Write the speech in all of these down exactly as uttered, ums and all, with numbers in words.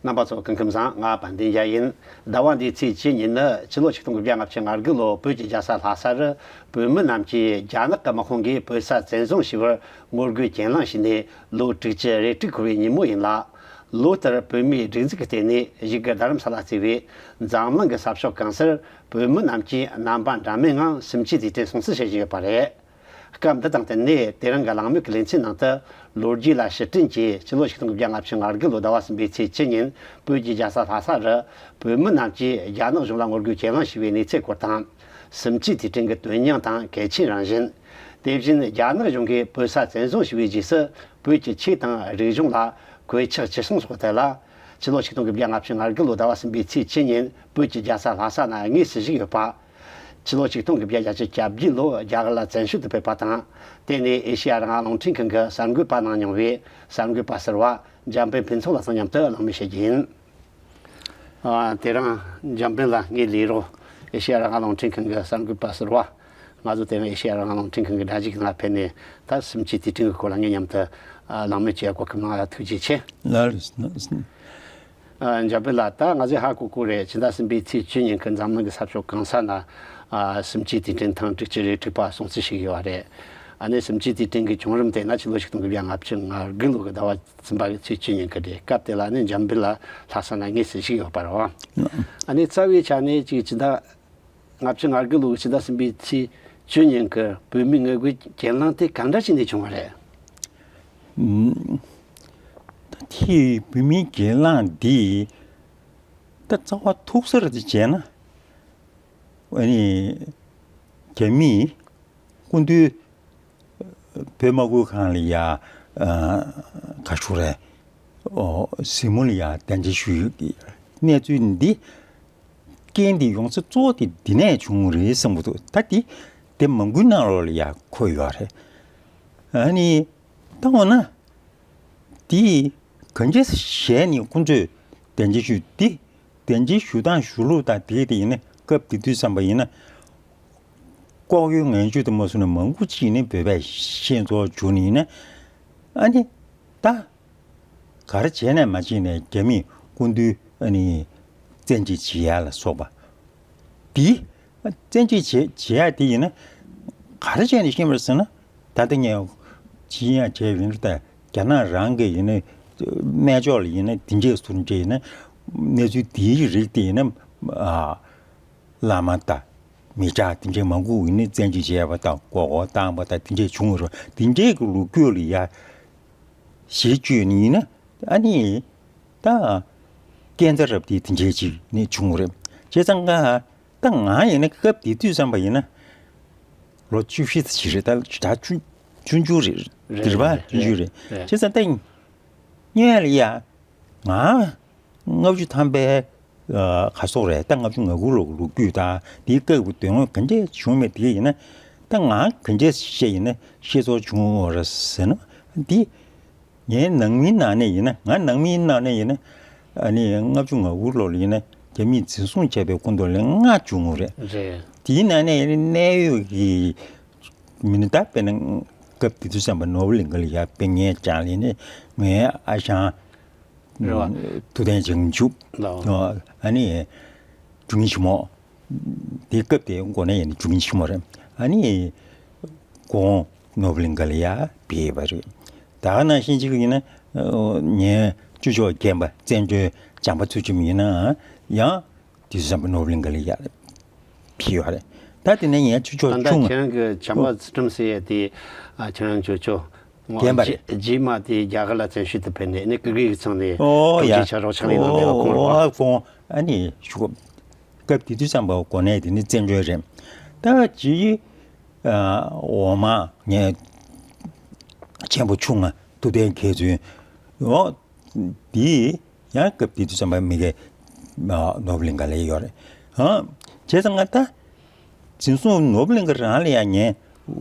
རྣམ་པ་ཚོ་སྐུ་ཁམས་བཟང་། ང་དཔལ་ལྡན་རྒྱལ་ཡིན། ཟླ་བ་འདིའི་ཚེས་བཅུ་ཉིན་ནི་ཕྱི་ལོ་ཆིག་སྟོང་དགུ་བརྒྱ་ལྔ་བཅུ་ང་དགུ་ལོ་བོད་ཀྱི་རྒྱལ་ས་ལྷ་ས་རུ་བོད་མི་རྣམས་ཀྱིས་རྒྱ་ནག་གི་དམག་དཔུང་གིས་བོད་ས་བཙན་བཟུང་བྱས་པར་ངོ་རྒོལ་གྱེན་ལངས་བྱས་ནས་ལོ་དྲུག་ཅུ་རེ་དྲུག་འཁོར་བའི་ཉིན་མོ་ཡིན་ལ། ལོ་ལྟར་བོད་མིའི་སྒྲིག་འཛུགས་ཀྱི་ལྟེ་གནས་བཞུགས་སྒར་རྡ་རམ་ས་ལ་གཙོས་པའི་འཛམ་གླིང་གི་ས་ཕྱོགས་གང་སར་བོད་མི་རྣམས་ཀྱིས་རྣམ་པ་འདྲ་མིན་ངང་གསུམ་བཅུའི་དུས་དྲན་སྲུང་བརྩི་བྱེད་བཞིན་ཡོད་པ་རེད། སྐབས་འདི་དང་བསྟུན་ནས་དེ་རིང་གི་གླེང་མོལ་གྱི་ལེ་ཚན་ནང་དུ་ལོ་རྒྱུས་ལ་ཕྱིར་དྲན་གྱིས་ཕྱི་ལོ་ཆིག་སྟོང་དགུ་བརྒྱ་ལྔ་བཅུ་ང་དགུ་ལོ་ཟླ་བ་གསུམ་པའི་ཚེས་བཅུ་ཉིན་བོད་ཀྱི་རྒྱལ་ས་ལྷ་ས་རུ་བོད་མི་རྣམས་ཀྱིས་རྒྱ་ནག་གཞུང་ལ་ངོ་རྒོལ་གྱེན་ལངས་བྱས་པའི་གནས་ཚུལ་སྐོར་དང་། གསུམ་བཅུའི་དུས་དྲན་གྱི་དོན་སྙིང་དང་གལ་ཆེན་རང་བཞིན། དེ་བཞིན་རྒྱ་ནག་གཞུང་གིས་བོད་ས་བཙན་བཟུང་བྱས་པའི་རྗེས་སུ་བོད་ཀྱི་ཆོས་དང་རིག་གཞུང་ལ་གོད་ཆག་ཇི་བྱུང་སོགས་ཐད་ལ། ཕྱི་ལོ་ཆིག་སྟོང་དགུ་བརྒྱ་ལྔ་བཅུ་ང་དགུ་ལོ་ཟླ་བ་གསུམ་པའི་ཚེས་བཅུ་ཉིན་བོད་ཀྱི་རྒྱལ་ས་ལྷ་ས་ན་དངོས་སུ་བཞུགས་ཡོད་པ། ཕྱི་ལོ་ཆིག་སྟོང་དགུ་བརྒྱ་བརྒྱད་ཅུ་གྱ་བརྒྱད་ལོ་རྒྱ་གར་ལ་བཙན་བྱོལ་དུ་ཕེབས་པ་དང་། དེ་ནས་ཨེ་ཤེ་ཡ་རང་དབང་རླུང་འཕྲིན་ཁང་གི་གསར་འགོད་པ་གནང་མྱོང་བའི་གསར་འགོད་པ་ཟུར་པ་འཇམ་དཔལ་ཕུན་ཚོགས་ལགས་དང་མཉམ་དུ་གླེང་མོལ་བྱེད་རྒྱུ་ཡིན། ཨ། དེ་རིང་འཇམ་དཔལ་ལགས་ངའི་ལས་རོགས། ཨེ་ཤེ་ཡ་རང་དབང་རླུང་འཕྲིན་ཁང་གི་གསར་འགོད་པ་ཟུར་པ། ང་ཚོ་དེ་རིང་ཨེ་ཤེ་ཡ་རང་དབང་རླུང་འཕྲིན་ཁང་གི་སྒྲ་གཞས་ནང་ཕེབས་ནས་ད་གསུམ་བཅུའི་དུས་དྲན་གྱི་སྐོར་ལ་ངའི་མཉམ་དུ་ཨ་གླེང་མོལ་བྱེད་གོ་སྐབས་གནང་བ་ཐུགས་རྗེ་ཆེ། ལགས། ཨ། འཇམ་དཔལ་ལགས། ད་ང་ཚོས་ཧ་གོ་གོ་རེད། ཕྱི་ཟླ་གསུམ་པའི་ཚེས་བཅུ་ཉིན་གྱི་འཛམ་གླིང་གི་ས་ཕྱོགས་གང་ས་ན། ཨ། གསུམ་བཅུའི་དུས་དྲན་ཐེངས་དྲུག་ཅུ་རེ་དྲུག་པ་སྲུང་བརྩི་ཞུས་ཡོད་རེད། ཨ་ནི་གསུམ་བཅུའི་དུས་དྲན་གྱི་བྱུང་རིམ་དེ་ན་ཕྱི་ལོ་ཆིག་སྟོང་དགུ་བརྒྱ་ལྔ་བཅུ་ང་དགུ་ལོ་གི་ཟླ་བ་གསུམ་པ་གི་ཚེས་བཅུ་ཉིན་གྱི་རེད། སྐབས་དེ་ལ་ནི་འཇམ་དཔལ་ལགས་ལྷ་ས་ན་དངོས་སུ་བཞུགས་ཡོད་པ་རེད། ཨ་ནི་རྩ་བའི་ཆ་ནས་ཅིག་ཕྱི་ཟླ་ལྔ་བཅུ་ང་དགུ་ལོའི་ཕྱི་ཟླ་གསུམ་པའི་ཚེས་བཅུ་ཉིན་གྱི་བོད་མིའི་ངོ་རྒོལ་གྱེན་ལངས་དེ་གང་འདྲ་བྱས་ནས་བྱུང་བ་རེད། ཨུམ། ད་དེ་བོད་མིའི་གྱེན་ལངས་འདི་ད་རྩ་བ་ཐུག་ས་རེད་བྱས་ན། ཨ་ནི་རྒྱ་མིས་སྐུ་མདུན་བོད་དམག་ཁུལ་ཁང་ལ་ཡ། ཨ། ག་ཞུ་རེད། ཨོ། གཟིགས་མོ་ལ་ཡ་གདན་འདྲེན་ཞུས་ཡོད་ཀྱི་གནས་ཚུལ་འདི། རྐྱེན་འདི་ཡོང་ས་གཙོ་བོ་དེ་འདི་ནས་བྱུང་རེད་བསམ་གྱི་འདུག་ད་འདི་དེབ་མང་པོའི་ནང་ལོགས་ལ་ཡ་འཁོད་ཡོད་རེད། ཨ་ནི་ད་འོ་ན་འདི་གང་ཅི་ཞེས་ནི་ཁོང་ཚོས་གདན་འདྲེན་ཞུས་འདི། གདན་འདྲེན་ཞུ་སྟངས་ཞུ་ལུགས་དང་དེ་དེ་ཡིན་ན་སྐབས་དེ་དུས་བསམ་པ་ཡིན་ན། ལྐོག་གཡོ་ངན་ཇུས་དུ་མ་སོང་ན་མང་པོ་ཅིག་ནི་བོད་པས་ཤེས་ཚོར་བྱུང་ནི་ཡིན་ན། ཨ་ནི་ད་ག་རེ་བྱས་ནས་མ་བྱས་ནས་རྒྱ་མིས་སྐུ་མདུན་ཨ་ནི་བཙན་ཁྲིད་བྱེད་ཡ་ལ་སོགས་པ་འདི། བཙན་ཁྲིད་བྱེད་བྱེད་ཡ་དེ་ཡིན་ན་ག་རེ་བྱས་ནས་ཤེས་པར་ཟེར་ན། ད་ལྟ་ངས་ཅི་ཡང་བྱས་ཡིན་ད་རྒྱ་ནག་རང་གི་ཡིན་ན་སྨན་ཕྱོགས་ལ་ཡིན་ན་དེ་འདྲས་ཟུར་འདྲས་ཡིན་ན་གནས་ཚུལ་དེའི་རིགས་དེ་ཡིན་ན། ཨ། བླ་མ་དང་མི་དྲག་དེ་འདྲའི་མང་པོ་ཡིན་ནི་བཙན་ཁྲིད་བྱས་པ་དང་མགོ་སྐོར་བཏང་པ་དང་དེ་འདྲའི་བྱུང་བ་རེད། དེ་འདྲའི་གི་ལོ་རྒྱུས་ལ་ཡ་གཞི་བཅོལ་ནི་ཡིན་ན་ཨ་ནི་ད་རྐྱེན་ཚ་རབ་དེ་དེ་འདྲའི་ཅིག་ནི་བྱུང་བ་རེད། བྱས་ཙང་ཀ་ད་ང་ཡིན་ན་སྐབས་དེ་དུས་བསམ་པ་ཡིན་ན་ལོ་བཅུ་བཞི་ཙམ་ཞིག་རེད། ད་ད་ཆུང་ཆུང་ཆུང་རེད། རེད་རེད་པ། རེད་ཆུང་ཆུང་རེད། རེད། བྱས་ཙང་ད་སྔོན་ལ་ཡ་ང་ལྔ་བཅུ་ཐམ་པའི་ཨ་ག་སོག་རེད། ད་ལྔ་བཅུ་ང་དགུ་ལོ་ལོ་རྒྱུས་དང་དེའི་སྐབས་ཀྱི་དོན་དངོས་ག་འདྲས་བྱུང་མེད་དེ་ཡིན་ན། ད་ང་ག་འདྲས་བཤད་ཡིན་ན་ཤེས་ཚོར་བྱུང་བ་རེད་ཟེར་ན། འདི་ངའི་ནང་མིའི་ནང་ནས་ཡིན་ན། ང་ནང་མིའི་ནང་ནས་ཡིན་ན་ཨ་ནི་ལྔ་བཅུ་ང་དགུ་ལོ་ལ་ཡིན་ན་རྒྱ་མིས་འཛིན་བཟུང་བྱས་པའི་སྐུ་མདུན་ལ་ལྔ་བྱུང་བ་རེད། རེད། དེའི་ནང་ནས་ཡིན་ན་གནད་ཡོད་ཀྱི་མི་སྣ་ད་དཔེར་ན་སྐབས་དེ་དུས་བསམ་པ་ནོར་བུ་གླིང་ག་ལ་ཡ་དཔེ་ངས་ཀྱང་ལས་ནི་ངའི་ཨ་ཞང་རེད་བ། ཐུབ་བསྟན་བྱང་ཆུབ་ལགས། ཨ་ནི་འབྲུག་ཆེན་ཆེན་མོ། དེ་སྐབས་དེ་འགོ་ནས་ཡིན་ན་འབྲུག་ཆེན་ཆེན་མོ་རེད། ཨ་ནི་ཁོང་ནོར་བུ་གླིང་ག་ལ་ཡ་ཕེབས་པ་རེད། ད་ག་ནང་བཞིན་ཅིག་ཡིན་ན་ངའི་གཅུ་ཆོག་རྒན་པ་བཙན་བྱོལ་བྱམས་པ་ཚུལ་ཁྲིམས་ཡིན་ན་ཡང་དེ་དུས་བསམ་པ་ནོར་བུ་གླིང་ག་ལ་ཡ་ཕེབས་པ་རེད། ད་དེ་ནས་ངའི་གཅུ་ཆོག་ད་ལྟ་ཆུང་ཁྱེད་རང་གི་བྱམས་པ་ཚུལ་ཁྲིམས་ཟེར་ཡས་དེ། ཨ། ཁྱེད་རང་གཅུ་ཆོག་རྒན་པ་རེད། རྗེས་མ་དེ་རྒྱ་གར་ལ་བཙན་བྱོལ་དུ་ཕེབས་ནས་ནི་ཀི་གི་ཚང་ནས་ཨོ་ཡ། ཐུགས་རྗེ་ཆེ་རོགས་ཕྱག་ལས་གནང་བའི་ཁོང་རེད་བ། ཨོ་ཁོང་ཨ་ནི་ཞུ་སྐབས་དེ་དུས་བསམ་པ་གོ་གནས་དེ་ནི་བཙན་བྱོལ་རེད། ད་རྗེས་ཨ་འོག་མ་ངའི་ཆེན་པོ་ཆུང་ང་ཐུབ་བསྟན་མཁས་བཙུན་ཨོ་དེ་ཡང་སྐབས་དེ་དུས་བསམ་པ་མི་གེ་ནོར་བུ་གླིང་ག་ལ་ཡོད་རེད། ཨ། བྱས་ཙང་ང་ད་འཛིན་བཟུང་ནོར་བུ་གླིང་ག་རང་ལ་ཡང་ངས་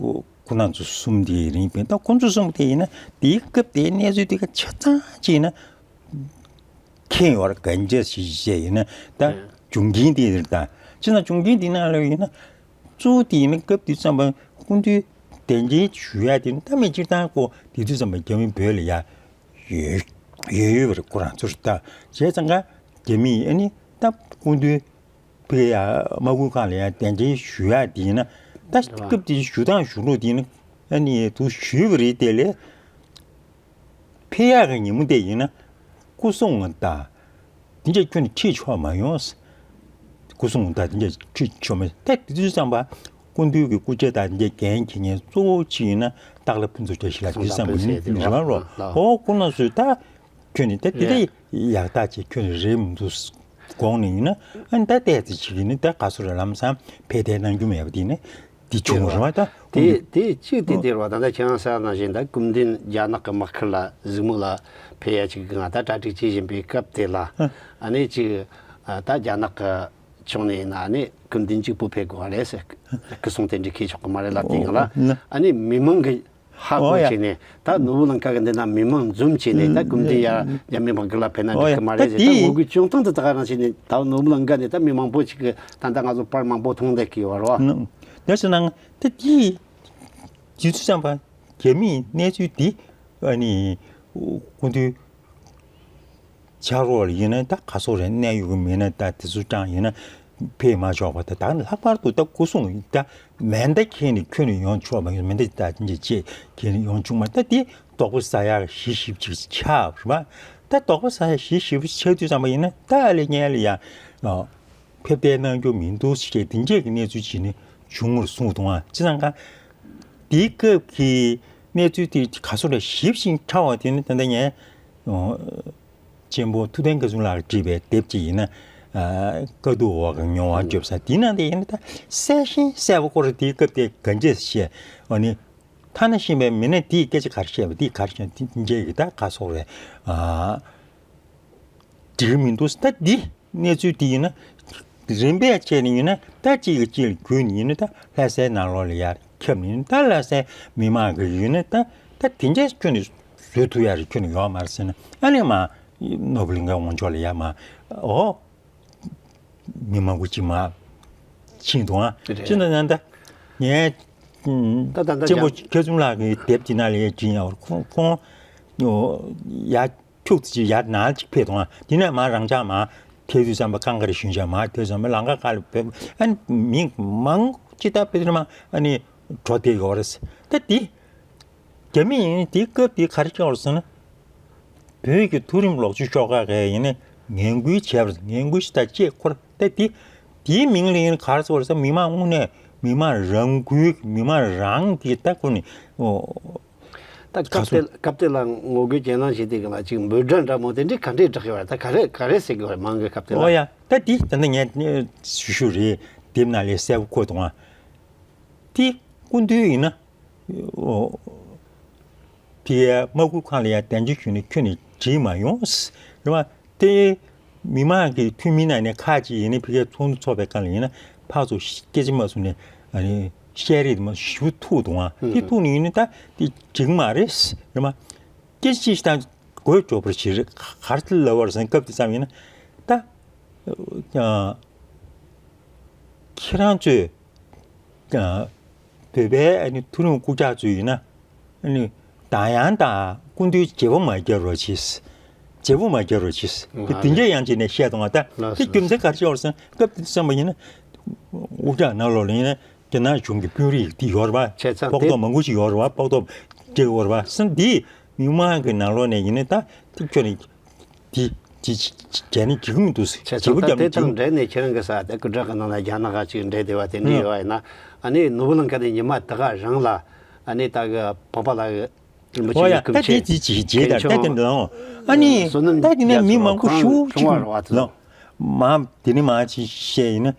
ཁོ་རང་ཚོ་གསུམ་དེ་རིང་པས། ད་ཁོ་ཚོ་གསུམ་དེ་ཡིན་ན་དེའི་སྐབས་དེའི་གནས་ཚུལ་དེ་ག་ཆ་ཚང་ཅིག་ཡིན་ན་མཁྱེན་ཡོད་རེད། གན་རྒྱ་ཞིག་བཤད་ཡིན་ན་ད་ཨེ། བྱུང་རྐྱེན་དེ་རེད། ད་ཅི་ན་བྱུང་རྐྱེན་དེ་ནང་ལ་ཡིན་ན་གཙོ་བོ་དེ་ཡིན་ན་སྐབས་དེ་ཙམ་པ་སྐུ་མདུན་གདན་འདྲེན་ཞུ་ཡ་དེ་ནི་ད་མི་སྤྱིར་བཏང་ཁོ་དེ་དུས་ཙམ་པ་རྒྱ་མི་བོད་ལ་ཡ་ཡོད་ ཡོད་ཡོད་པ་རེད། ཁོ་རང་ཚོར་ལྟ་བྱས་ཙང་ཀ་རྒྱ་མིས་ཨ་ནི་ད་སྐུ་མདུན་ཕ་གི་ཡ་དམག་ཁུལ་ཁང་ལ་ཡ་གདན་འདྲེན་ཞུ་ཡག་དེ་ཡིན་ན། ད་སྐབས་དེ་ཞུ་སྟངས་ཞུ་ལུགས་དེ་ཡིན་ན་ཨ་ནི་དུ་ཞུས་པ་རེད། དེ་ལས་ཕེབས་ཡག་གི་ཉིན་མོ་དེ་ཡིན་ན་སྐུ་སྲུང་དང་དེ་འདྲས་ཁྱོན་ནས་ཁྲིད་ཆོག་མ་ཡོང་། སྐུ་སྲུང་དང་དེ་འདྲས་ཁྲིད་ཆོག་མ་ཡོང་། ད་དེ་དུས་ཙམ་པ་སྐུ་མདུན་གྱི་སྐུ་ཕྱྭ་དང་དེ་འདྲས་འགན་འཁྱེར་མཁན་གཙོ་བོ་གཅིག་ཡིན་ན་སྟག་ལྷ་ཕུན་ཚོགས་བཀྲ་ཤིས་ལགས་དེ་བསམ་པ་ཡིན་རེད་བ་རོ། ཨོ་ཁོ་རྣམ་ཚོས་ད་ཁྱོད་ནི་ད་དེ་འདྲ་ཡག་ཐག་ཆེ་ཁྱོད་ནི་རེད་མི་འདུག་དགོངས་ནས་ཡིན་ན། ཨ་ནི་ད་ལྟས་ཚེ་ཅིག་ཡིན་ན་ད་ག་སོ་རེ་ལམ་སང་ཕེབས་ཐལ་གནང་རྒྱུ་མེད་པ་དེ་ནི་དེ་བྱུང་བ་རེད་བ། ད་དེ་དེ་གཅིག་དེ་དེ་རེད་བ། ད་ལྟ་ཁྱེད་རང་གསལ་ནང་བཞིན་ད་སྐུ་མདུན་རྒྱ་ནག་གི་དམག་ཁུལ་ལ་གཟིགས་མོ་ལ་ཕེབས་ཡ་ཅིག་ང་ད་གྲ་སྒྲིག་བྱེད་བཞིན་པའི་སྐབས་དེ་ལ་ཨ་ནི་ཅིག་ད་རྒྱ་ནག་གི་ཕྱོགས་ནས་ཡིན་ན་ཨ་ནི་སྐུ་མདུན་གཅིག་པུ་ཕེབས་དགོས་བ་རེད་ཟེར། སྐུ་སྲུང་དེ་འདྲ་འཁྱེར་ཆོག་གི་མ་རེད་ལབ་དེ་ཡིན་ལ། ཨ་ནི་མི་མང་གི་ཧ་གོ་བྱས་ནས་ད་ནོར་བུ་གླིང་ཁ་གི་འདི་ན་མི་མང་འཛོམས་བྱས་ནས་ད་སྐུ་མདུན་ཡར་རྒྱ་མི་དམག་སྒར་ལ་ཕེབས་ན་འགྲིག་གི་མ་རེད་ཟེར། ད་ངོ་རྒོལ་བྱུང་སྟངས་དེ་ད་ག་རང་བྱས་ནས་ད་ནོར་བུ་གླིང་ཁ་ནས་ད་མི་མང་པོ་ཞིག་གི་ད་ལྟ་ང་ཚོ་པར་མང་པོ་མཐོང་བསྡད་ཀྱི་ཡོད་རེད་བ། ད་ད་དེའི་དུས་ཚོད་ཙམ་པ་རྒྱ་མིའི་གནས་ཚུལ་འདི་ཨ་ནི་སྐུ་མདུན་ཕྱག་རོགས་ལ་ཡིན་ན་ད་ག་སོག་རེད། གནས་ཡོད་གི་མིན་ན་ད་དེ་ཚོ་ཀྲང་ཡིན་ན་ཕེབས་མ་ཆོག་པ། ད་ད་ལྷག་པར་དུ་ད་སྐུ་སྲུང་ད་མེ་མདའ་འཁྱེར་ནས་ཁྱོན་ནས་ཡོང་ཆོག་མ་ཡོང་། མེ་མདའ་ད་ཅི་འདྲ་ཅེས་འཁྱེར་ནས་ཡོང་བཅུག་མ། ད་དེ་དོགས་པ་ཟ་ཡག་གཞི་ཞིབ་ཅིག་ཆགས་རེད་པ། ད་དོགས་པ་ཟ་ཡག་གཞི་ཞིབ་ཆགས་དུས་ཙམ་པ་ཡིན་ན་ད་ཨ་ལེ་ཉལ་ལ་ཡ་ཕེབས་ཐལ་གནང་རྒྱུ་མི་འདུག་ཅེས་དེ་འདྲས་ཀྱི་གནས་ཚུལ་ཅིག་ནི་བྱུང་བར་གསུངས་འདུག་ཨ། ཅི་ཙང་ཀ་དེའི་སྐབས་ཀྱི་གནས་ཚུལ་དེ་ག་སོག་ལ་ཞིབ་ཅིང་ཕྲ་བ་དེ་ནི་ད་ལྟ་ངས་གཅེན་པོ་ཐུབ་བསྟན་དགའ་ཚོན་ལགས་བྲིས་པའི་དེབ་ཅིག་ཡིན་ན། ཨ་དཀའ་སྡུག་འོག་གི་མྱོང་བ་བརྗོད་ས་དེའི་ནང་དེ་ཡིན་ན་ད་གསལ་ཞིང་གསལ་པོ་སྐོར་དེའི་སྐབས་དེ་ག་འདྲས་བཤད་འོ་ནི་ཐ་ན་ཤེས་པའི་མི་སྣ་དེའི་སྐད་ཆ་ག་རེ་བཤད་པ་དེ་ག་རེ་བཤད་དེ་འདྲས་ཀྱི་ད་ག་སོག་རེད། ཨ་འགྲིག་གི་མི་འདུག་ད་འདི་གནས་ཚུལ་འདི་ཡིན་ན་རིམ་པས་བྱས་ནས་ཡིན་ན་ད་གཅིག་གིས་གཅིག་ལ་གུས་ནས་ཡིན་ན་ད་ལྷ་སའི་ནང་ལོགས་ལ་ཡར་ཁྱབ་ནས་ཡིན་ན་ད་ལྷ་སའི་མི་མང་གི་ཡིན་ན་ད་ད་དེ་འདྲས་ཁྱོན་ནས་བཟོ་ཐུབ་ཡ་རེད། ཁྱོན་ནས་ཡོད་མ་རེད་ཟེར་ན་ཨ་ནི་མ་ནོར་བུ་གླིང་ཁའི་ངོ་ཕྱོགས་ལ་ཡར་མ་ཨོ་མི་མང་པོ་ཅིག་མ་ཕྱིན་འདུག་ཨ། རེད། ཅི་ན་ན་ད་ངས་ད་ད་ད་གཅེན་པོ་ཁྱེད་ཚོ་ལགས་ཀྱི་དེབ་ཅིག་ནང་ལ་ཡར་བྲིས་ཡོད། ཁོང་ཁོང་ཡར་ཁྱུག་ཙམ་ཅིག་ཡར་ནང་ཅིག་ཕེབས་འདུག་ཨ། དེ་ནས་མར་རང་ཅག་མར་ཐལ་དུས་ཙམ་པ་ཁང་ཁར་ཞོན་བྱས་མར་ཐལ་ཙམ་པ་ལམ་ཁ་ཁ་ལ་ཕེབས། ཨ་ནི་མི་མང་ཅིག་ད་ཕེབས་དུས་མ་ཨ་ནི་འགྲོ་བསྡད་ཡོད་རེད། ད་དེ་རྒྱ་མི་ཡིན་དེའི་སྐབས་དེ་ག་རེ་བྱས་པ་རེད་ཟེར་ན། བོད་ཀྱི་མཐོ་རིམ་ལོག་སྤྱོད་ཤོག་ཁག་གིས་ཡིན་ནའི་ངན་སྐུལ་བྱས་པ་རེད། ངན་སྐུལ་ཞིག་ད་ཅེས་ཁོ་ར་ད་དེ་དེའི་མིང་ལ་ཡིན་ག་རེ་ཟེར་བ་རེད་ཟེར། མི་མང་དངོས་གནས་མི་མང་རང་འགུལ་མི་མང་རང་གིས་ད་ཁོ་ནི་ཨོ། ད་སྐབས་དེ་སྐབས་དེ་ལ་ངོ་རྒོལ་གྱེན་ལངས་བྱས་དེ་ག་ལ་ཅིག་འབོད་སྒྲ་འདྲ་མོ་དེ་འདྲའི་ག་འདྲས་བསྒྲགས་ཡོད་རེད། ད་ག་རེ་ག་རེ་ཟེར་གི་ཡོད་རེད་མང་གི་སྐབས་དེ་ལ། ཨོ་ཡ་ད་དེ་ད་ནི་ངས་ཞུ་ཞུ་རེད། དེབ་ནང་ལས་གསལ་པོ་བཀོད་འདུག་ཨ། དེ་སྐུ་མདུན་ཡིན་ན། ཨོ། ཕ་གིའི་དམག་ཁུལ་ཁང་ལ་ཡང་གདན་འདྲེན་ཞུས་ནས་ཁྱོན་ནས་བྲིས་མ་ཡོང་། རེད་བ། དེ་མི་མང་གི་འཐུས་མི་ནང་ནས་ཁག་ཅིག་ཡིན་ནའི་ཕ་གིའི་ཚོགས་འདུ་འཚོགས་པའི་སྒང་ལ་ཡིན་ན་ཕར་ཚུར་སྐད་ཆ་མ་གསུངས་ནས་ཨ་ནི་བཤད་རེས་དེ་མ་ཞུ་ཐུག་འདུག་ཨ། དེ་ཐུག་ནས་ཡིན་ན་ད་དེ་འགྲིག་མ་རེད། རེད་མ། སྐད་ཆ་ཅིག་ད་དགོད་བྲོ་བར་བྱེད་རེད། ག་རེ་ལབ་པ་རེད་ཟེར་ན་སྐབས་དེ་ཙམ་ཡིན་ན་ད་ཁྱེད་རང་ཚོས། བོད་པའི་ཨ་ནི་མཐོ་རིམ་སྐུ་ཕྱག་ཚོས་ཡིན་ན་ཨ་ནི་གདངས་དབྱངས་དང་སྐུ་མདུན་བརྗེ་པོ་མ་རྒྱག་རོགས་གྱིས། བརྗེ་པོ་མ་རྒྱག་རོགས་གྱིས། དེ་དེ་འདྲ་ཡང་བྱས་ནས་བཤད་གཏོང་བ་ད་དེ་རྒྱུ་མཚན་ག་རེ་ཤོར་སོང་སྐབས་དེ་བསམ་པ་ཡིན་ན་དབུ་ཁྲག་ནང་ལོགས་ལ་ཡིན་ན་རྒྱ་ནག་གཞུང་གི་དཔོན་རིགས་དེ་ཡོད་རེད་པ། བྱས་ཙང་སྤོག་དེ་ཐོག་མང་པོ་ཞིག་ཡོད་རེད་པ། སྤོག་ཐོག་སྤྲད་ཡོད་རེད་པ། སེམས་འདི་མི་མང་གི་ནང་ལོགས་ནས་ཡིན་ན་ད་དེ་ཁྱོད་ནས། དེ་དེ་བྱས་ནས་འགྲིག་གི་མི་འདུག་ཟེར། བྱས་ཙང་ད་དེ་དང་འབྲེལ་ནས་ཁྱེད་རང་གི་ས་དེ་སྐུ་དྲག་གི་ནང་ལ་རྒྱ་ནག་ག་ཅིག་འབྲེལ་བསྡད་པ་དེ་འདྲ་ཡོད་པ་ཡིན་ན་ཨ་ནི་ནོར་བུ་གླིང་ཁ་ནས་ཉི་མ་དེ་ག་རང་ལ་ཨ་ནི་ད་གི་འཕགས་པ་ལ་གི་རིན་པོ་ཆེ་ཨོ་ཡ་གི་ད་དེ་དེ་ཅིག་བྱས་ད་ད་དེ་འདྲ་ཨ་ནི་ད་དེ་ནས་མི་མང་པོ་ཞེ་པོ་ཅིག་ལ་མ་དེ་ནས་མ་ཅིག་བཤད་ཡིན་ན།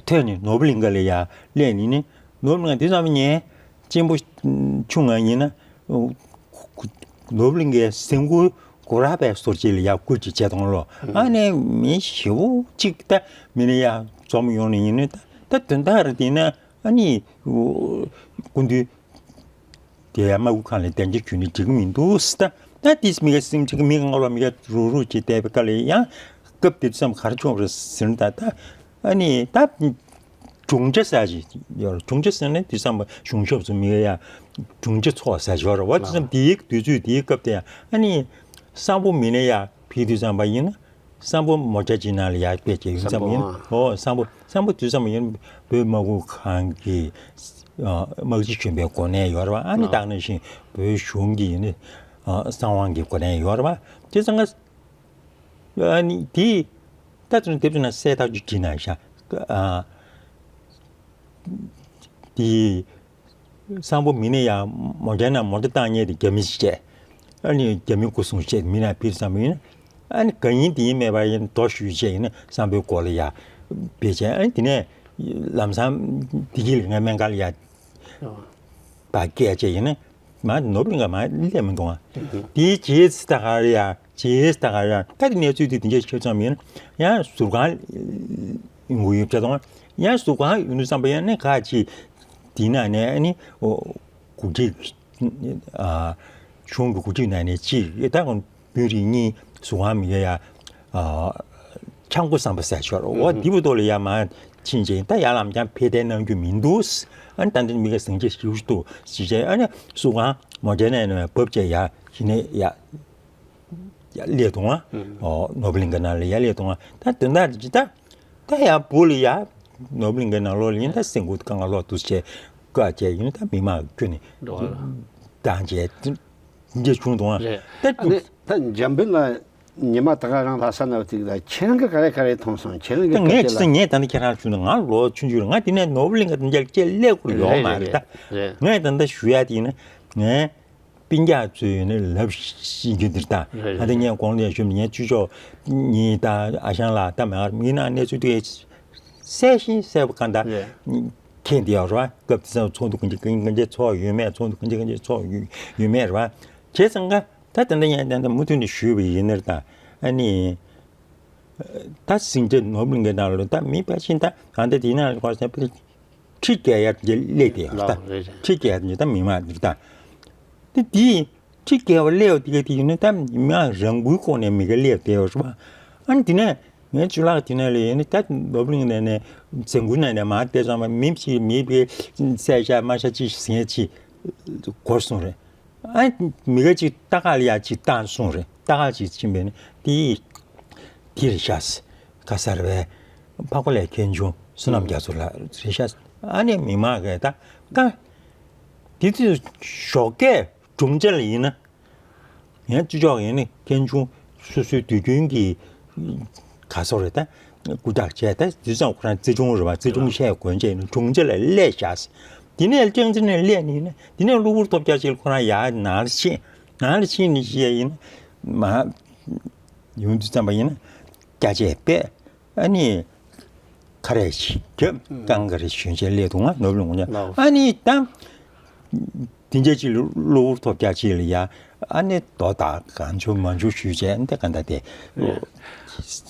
ཐོན་ནས་ནོར་བུ་གླིང་ག་ལ་ཡར་སླེབས་ནས་ནི་ནོར་བུ་གླིང་ག་དེ་ཙམ་ངའི་གཅེན་པོ་ཆུང་ང་ཡིན་ན་ནོར་བུ་གླིང་གའི་སེམས་ཁུར་གོ་ར་པའི་སོར་ཅིག་ལ་ཡར་བསྐུར་ཅིག་བྱས་བཏང་ལོ། ཨ་ནི་མི་ཞེ་པོ་ཅིག་ད་མི་ནི་ཡར་འཛོམས་ཡོང་ནས་ཡིན་ནི་ད་ད་དོན་དག་རེད་དེ་ན་ཨ་ནི་སྐུ་མདུན། དེ་ཡང་དམག་ཁུལ་ཁང་ལ་གདན་འདྲེན་ཞུས་ནས་འགྲིག་གི་མི་འདུག་ཟེར། ད་ད་དེ་མི་ག་སེམས་ཁྲལ་མི་ག་ངོ་ལ་མི་ག་རུག་རུག་བྱས་བསྡད་པའི་སྐབས་ལ་ཡང་སྐབས་དེ་ཙམ་ག་རེ་བྱུང་རེད་ཟེར་ན་ད་ད་ཨ་ནི་ད་གྲུང་ཆ་ཟེར་ཅིག་ཡོད་རེད། གྲུང་ཆ་ཟེར་ན་དེ་ཙམ་པ་གཞུང་ཞབས་སུ་མི་ག་ཡང་གྲུང་ཆ་ཚོགས་ཟེར་ཡོད་རེད་བ། དེ་ཙམ་དེའི་དུས་ཚོད་དེའི་སྐབས་དེ་ཡང་ཨ་ནི་ སམ་བྷོ་མི་ནས་ཡར་ཕེབས་དུས་ཙམ་པ་ཡིན་ན། སམ་བྷོ་མོ་ཊ་ཅིག་ནང་ལ་ཡར་ཕེབས་བྱས་ཡོང་ཙམ་པ་ཡིན་ན། སམ་བྷོ། ཨོ། སམ་བྷོ། སམ་བྷོ་དུས་ཙམ་པ་ཡིན་ན་བོད་དམག་ཁུལ་ཁང་གི་ཨ་དམག་སྤྱི་གཞོན་པའི་གོ་གནས་ཡོད་རེད་བ། ཨ་ནི་ཨ་ད་ག་ནང་བཞིན་བོད་གཞུང་གི་ཡིན་ན་ཨ་གསང་བའི་གོ་གནས་ཡོད་རེད་བ། དེ་ཙང་ང་ཨ་ནི་དེ་ད་དུང་དེབ་ཚོ་ནང་གསལ་ཐག་ཆོད་བྲིས་གནང་ཤག་ཨ་དེ། སམ་བྷོ་མི་ནས་ཡར་མོ་ཊ་ནང་མོ་ཊ་བཏང་མཁན་དེ་རྒྱ་མི་ཞིག་བྱས། ཨ་ནི་རྒྱ་མི་སྐུ་སྲུང་བྱས། མི་ནང་ཕེབས་ཙམ་པ་ཡིན་ན། ཨ་ནི་གང་ཡིན་དེ་ཡིན་མེད་པ་ཡིན་མདོ་ཞུས་བྱས་ཡིན་ན་སམ་བྷོའི་སྐོར་ལ་ཡར་ཕེབས་བྱས། ཨ་ནི་དེ་ནས་ལམ་སང་བདེ་སྐྱིད་ལ་ངའི་སྨན་ཁང་ལ་ཡར་ཨོ། བར་བསྐྱལ་བྱས་ཡིན་ན་མར་ནོར་བུ་གླིང་ག་མར་སླེབས་མི་འདུག་ཨ། དེའི་རྗེས་ད་ག་རེ་ཡ། རྗེས་ད་ག་རེ་ཡ། ད་དེ་གནས་ཚུལ་དེ་དེ་འདྲ་ཤོད་ཙམ་ཡིན་ན་ཡང་ཟུར་ཁང་ཡོང་གི་ཡོད་པ་དང་། ཡང་ཟུར་ཁང་ཡོང་དུས་ཙམ་པ་ཡང་ནི་ཁ་ཅིག་དེ་ནང་ནས་ཨ་ནི་འགོ་ཁྲིད། ཨ། གཞུང་གི་འགོ་ཁྲིད་ནང་ནས་ཅིག་ད་དཔོན་རིགས་གཉིས་ཟུར་ཁང་མི་ཡ་ཡ། ཨ། ཆང་སྒོ་བསམ་པ་ཟེར་ཤོར། འོ་འདི་བུ་ཏོ་ལ་ཡ་མར་ཕྱིན་ཅིང་ད་ཡར་ལམ་སང་ཕེབས་བསྡད་གནང་རྒྱུ་མི་འདུག་ཨ་ནི་ད་འདི་མི་ག་ཟིང་ཆ་ཞེ་པོ་ཅིག་འདུག་ཟེར་བྱས། ཨ་ནི་ཟུར་ཁང་མོ་ཊ་ནས་ནས་བབས་བྱས་ཡ་གཞི་ནས་ཡ་ཡ་སླེབས་འདུག་ཨ། ཨོ་ནོར་བུ་གླིང་ག་ནང་ལ་ཡ་སླེབས་འདུག་ཨ། ད་དོན་དག་འདི་ད་ད་ཡ་བུ་ལ་ཡ་ནོར་བུ་གླིང་ག་ནང་ལོགས་ལ་ཡིན་ད་སེམས་ཁུར་དཀའ་ངལ་ལོག་འདུག་ཟེར་བྱས་བཀའ་བྱས་ཡིན། ད་མི་མང་ཁྱོན་ནས་འགྲོ་བ་ལ་བཏང་བྱས་འདི་བྱུང་འདུག་ཨ། རེད། ད་ཨ་ནི་ད་འཇམ་དཔལ་ལགས་ཉི་མ་ད་ག་རང་ལྷ་ས་ནང་དུ་ད་ཁྱེད་རང་གི་ག་རེ་ག་རེ་མཐོང་སོང་། ཁྱེད་རང་གི་ད་ངས་སྐད་ཆ་ཅི་ལ། ངས་ད་ནི་ཁྱེད་རང་ཞུ་ན་ང་ལོ་ཆུང་ཆུང་རེད། ང་དེ་ནས་ནོར་བུ་གླིང་ག་དེ་འདྲ་སྐྱེ་སླེབས་དགོས་ཡོད་མ་རེད་ད། རེད། ངས་ད་ལྟ་ཞུ་ཡ་དེ་ཡིན་ན་ངས་སྤུན་ཀྱག་ཚོས་ཡིན་ན་ལབ་ཤེས་རྒྱུ་འདི་ད། རེད། ད་ལྟ་ངས་གོང་ལ་ཞུས་ངའི་ཅུ་ཅོག་གཉིས་ད་ཨ་ཞང་ལགས་ད་མ་མི་ནང་གནས་ཚུལ་དེ་གསལ་ཞིང་གསལ་པོ་གང་ལྟར། རེད། མཁྱེན་དེ་ཡོད་རེད་བ། སྐབས་དེ་ཚོ་ཚོགས་འདུ་གང་ཅི་གང་ཅི་ཚོགས་ཡོད་མེད། ཚོགས་འདུ་གང་ཅི་གང་ཅི་ཚོགས་ཡོད་ཡོད་མེད་རེད་བ། བྱས་ཙང་ཀ་ད་དེ་འདྲ་ཡིན་དེ་འདྲ་མུ་མཐུད་ནས་ཞུས་པ་ཡིན་ནར་ད། ཨ་ནི་ད་ཟིང་ཆ་ནོར་བུ་གླིང་གའི་ནང་ལ་ད་མི་ཕལ་ཆེར་ད་གང་ལྟར་དེ་ནང་ལ་གོ་ས་ཁྲི་བརྒལ་ཡར་འདི་སླེབས་དེ་ཡོད་ད། ལགས་རེད་རེད། ཁྲི་བརྒལ་ཡར་འདི་ད་མི་མང་འདི་ད། དེ་དེ། ཁྲི་བརྒལ་བ་སླེབས་དེ་ག་དེ་ཡིན་ན་ད་མི་མང་རང་འགུལ་སྒོ་ནས་མི་ག་སླེབས་བསྡད་ཡོད་རེད་བ། ཨ་ནི་དེ་ནས་ངའི་གཙུག་ལག་དེ་ནས་ལ་ཡིན་ན་ད་ནོར་བུ་གླིང་ནས་ནས་མཛད་ཁུལ་ནས་ནས་མར་བལྟས་ཙང་མ་མི་ཞིག་མི་བའི་བསད་ཤ་རྨ་ཤ་ཅིག་ཟིན་ཅིག་འགོར་སོང་རེད། ཨ་ནི་མི་ག་ཅིག་ལྟ་ག་ལ་ཡ་ཅིག་བཏང་སོང་རེད། ལྟ་ག་ཅིག་ཕྱིན་པས་ན་དེ་དེ་རེད་ཤག་ག་ས་རེད་པས། འཕགས་པ་ལྷས་མཁན་ཆུང་བསོད་ནམས་རྒྱ་མཚོ་ལགས་རེད་ཤག་ཨ་ནི་མི་མང་གིས་ད་ཀ་དེ་དུས་ཞོགས་ཀས་དྲུང་ཆེ་ལ་ཡིན་ན། ངའི་ཅུ་ཅོག་ཡིན་ནི་མཁན་ཆུང་སོ་སོའི་དུས་རྒྱུན་གྱི་ག་སོགས་རེད་ད། སྐུ་དྲག་བྱས་ད་དུས་ཙམ་ཁོ་རང་རྩེ་གཅོང་རེད་བ། རྩེ་གཅོང་བཤད་དགོས་བྱས་ཡིན་ན་དྲུང་ཆེ་ལ་སླེབས་བཞག་དེ་ནས་ལྕང་རྩེ་ནས་སླེབས་ནི་ཡིན་ན་དེ་ནས་གློ་བུར་ཐོལ་རྒྱག་ཅིག་ལ་ཁོ་རང་ཡར་ནང་ལ་ཕྱིན། ནང་ལ་ཕྱིན་ནི་བཤད་ཡིན་ན་མ་ཡོང་དུས་ཙམ་པ་ཡིན་ན་སྐྱ་ཆས་པས། ཨ་ནི་ཁ་རས་ཤིག་རྒྱབ་རྐང་ཁ་རས་ཞོན་ཆས་སླེབས་འདུག་ང་ནོར་བུ་གླིང་ངོ་ཉ། ལའོ། ཨ་ནི་ད་དེ་འཇའ་ཅིག་གློ་བུར་ཐོལ་རྒྱག་ཅིག་ལ་ཡ། ཨ་ནི་དོ་བདག་གང་བྱུང་མ་བྱུང་ཞུས་བྱས་འདི་ག་འདྲ་དེ།